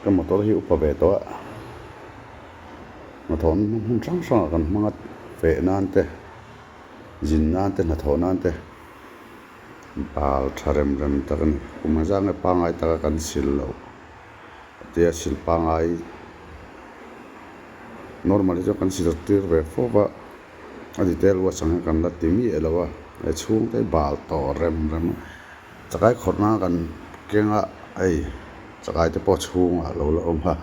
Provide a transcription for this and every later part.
Ka motor hi upa ve tawh a, hnathawh hmun hrang hrangah kan hmang a, feh nan te, zin nan te, hnathawh nan te bal tha rem rem tak a ni. Kum hazar nge pangngai taka kan sil loh tia sil pangngai normal hi chu kan sil tir ve fo va, a detail wash ang hi kan la ti miah lo a, he chhungte hi bal tawh rem rem a. Chakai khawrhna kan keng a, hei chakai te pawh chhungah lo la awm a,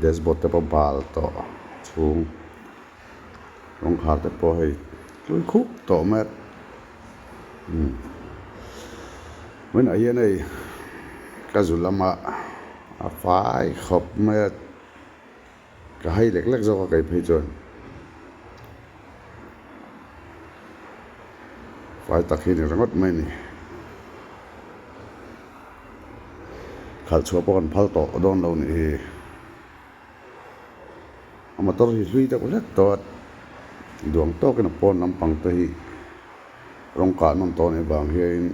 dashboard te pawh bal tawh chhung kawngkhar te pawh hei hlui khup tawh mai a, tunah hian hei ka zu lama a fai khawp mai a. Ka hai lek lek zawk a kei phei chuan fai tak hi ni ringawt mai a ni. Khalh chhuah pawh kan phal tawh dawn lo nih hi. A motor hi hlui deuh hlek tawh a, duang tawkin a pawn lampang te hi rawng kah nawm tawh a nih vang hian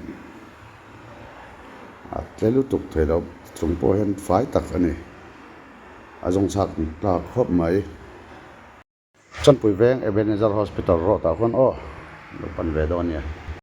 a tle lutuk thei lo chung pawh hian fai tak a ni. A zawng chhak tlak khawp mai. Chanpui veng Ebenezer Hospital road ah khuan aw lo pan ve dawn nia.